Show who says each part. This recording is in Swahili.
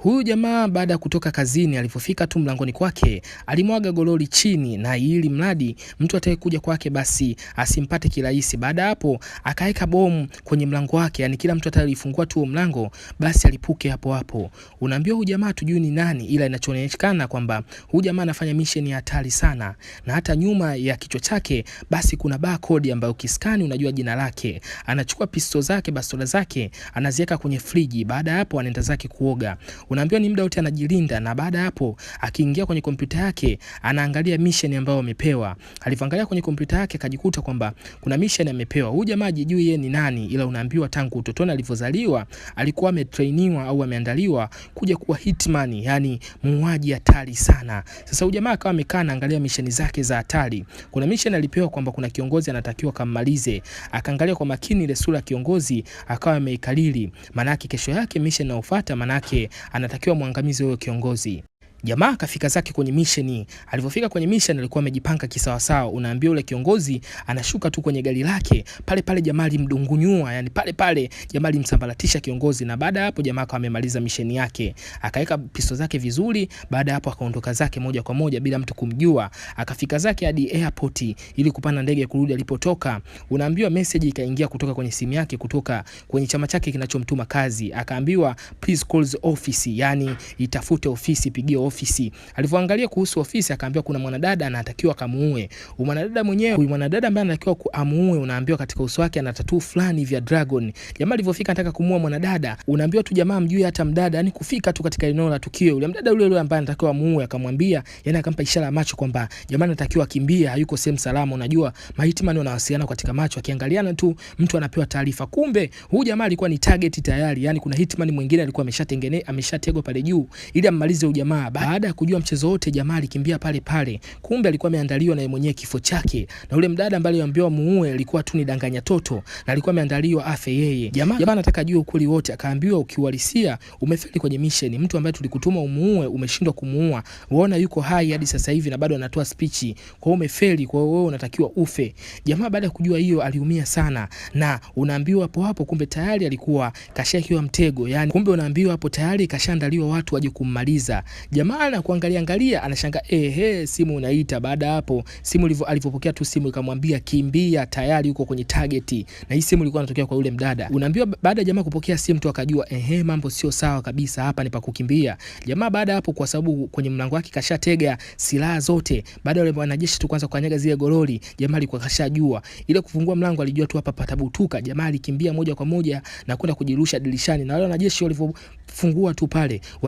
Speaker 1: Huyu jamaa baada ya kutoka kazini, alipofika tu mlangoni kwake alimwaga gololi chini, na ili mradi mtu atakayekuja kwake basi asimpate kirahisi. Baada hapo akaweka bomu kwenye mlango wake, yani kila mtu atalifungua tu mlango basi alipuke hapo hapo. Unaambiwa huyu jamaa tujui ni nani, ila inachoonekana kwamba huyu jamaa anafanya mission ya hatari sana, na hata nyuma ya kichwa chake basi kuna barcode ambayo ukiskani unajua jina lake. Anachukua pisto zake, bastola zake anaziweka kwenye friji. Baada ya hapo anaenda zake kuoga. Unaambiwa ni muda wote anajilinda, na baada hapo akiingia kwenye kompyuta yake anaangalia mission ambayo amepewa. Alivyoangalia kwenye kompyuta yake akajikuta kwamba kuna mission amepewa. Huyu jamaa hajijui yeye ni nani, ila unaambiwa tangu utotoni alivyozaliwa alikuwa ametrainiwa au ameandaliwa kuja kuwa hitman, yani muuaji hatari sana. Sasa huyu jamaa akawa amekaa anaangalia mission zake za hatari. Kuna mission alipewa kwamba kuna kiongozi anatakiwa kammalize. Akaangalia kwa makini ile sura ya kiongozi akawa ameikalili, manake kesho yake mission inayofuata, manake anatakiwa mwangamizi huyo kiongozi. Jamaa akafika zake kwenye mission. Alivyofika kwenye mission alikuwa amejipanga kisawasawa. Unaambia ule kiongozi anashuka tu kwenye gari lake pale pale, jamaa alimdungunyua, yani pale pale jamaa alimsambaratisha kiongozi, na baada hapo jamaa akawa amemaliza mission yake, akaweka pisto zake vizuri. Baada hapo akaondoka zake moja kwa moja bila mtu kumjua, akafika zake hadi airport ili kupanda ndege kurudi alipotoka. Unaambiwa message ikaingia kutoka kwenye simu yake kutoka kwenye chama chake kinachomtuma kazi, akaambiwa please call the office, yani itafute ofisi, pigie ofisi. Alivyoangalia kuhusu ofisi akaambiwa kuna mwanadada anatakiwa kamuue. Mwanadada mwenyewe, huyu mwanadada ambaye anatakiwa amuue, unaambiwa katika uso wake ana tattoo fulani vya dragon. Jamaa alivyofika anataka kumuua mwanadada, unaambiwa tu jamaa mjui hata mdada, yani kufika tu katika eneo la tukio, yule mdada yule yule ambaye anatakiwa amuue akamwambia, yani akampa ishara ya macho kwamba jamaa anatakiwa akimbia, hayuko sehemu salama. Unajua mahitman wanawasiliana katika macho, akiangaliana tu mtu anapewa taarifa. Kumbe huyu jamaa alikuwa ni target tayari, yani kuna hitman mwingine alikuwa ameshatengeneza, ameshategwa pale juu ili ammalize huyu jamaa. Baada ya kujua mchezo wote, jamaa alikimbia pale pale. Kumbe alikuwa ameandaliwa na yeye mwenyewe kifo chake, na yule mdada ambaye aliambiwa muue alikuwa tu ni danganya toto, na alikuwa ameandaliwa afe yeye. Jamaa anataka ajue ukweli wote, akaambiwa ukiuhalisia umefeli kwenye mission. Mtu ambaye tulikutuma umuue umeshindwa kumuua, unaona yuko hai hadi sasa hivi na bado anatoa speech, kwa hiyo umefeli, kwa hiyo wewe unatakiwa ufe. Jamaa baada ya kujua hiyo aliumia sana, na unaambiwa hapo hapo kumbe tayari alikuwa kashakiwa mtego, yani kumbe unaambiwa hapo tayari kashaandaliwa watu waje kummaliza. Jamaa na kuangalia angalia, anashangaa ehe, simu unaita. Baada hapo simu alivyopokea tu simu ikamwambia kimbia, tayari yuko kwenye target, na hii simu ilikuwa inatokea kwa yule mdada. Unaambiwa baada ya jamaa kupokea simu tu akajua ehe, mambo sio sawa kabisa, hapa ni pa kukimbia. Jamaa baada hapo, kwa sababu kwenye mlango wake kashatega silaha zote, baada ya wale wanajeshi tu kwanza kukanyaga zile gololi, jamaa alikuwa kashajua ile kufungua mlango, alijua tu hapa patabutuka. Jamaa alikimbia moja kwa moja na kwenda kujirusha dirishani, na wale wanajeshi walivyofungua tu pale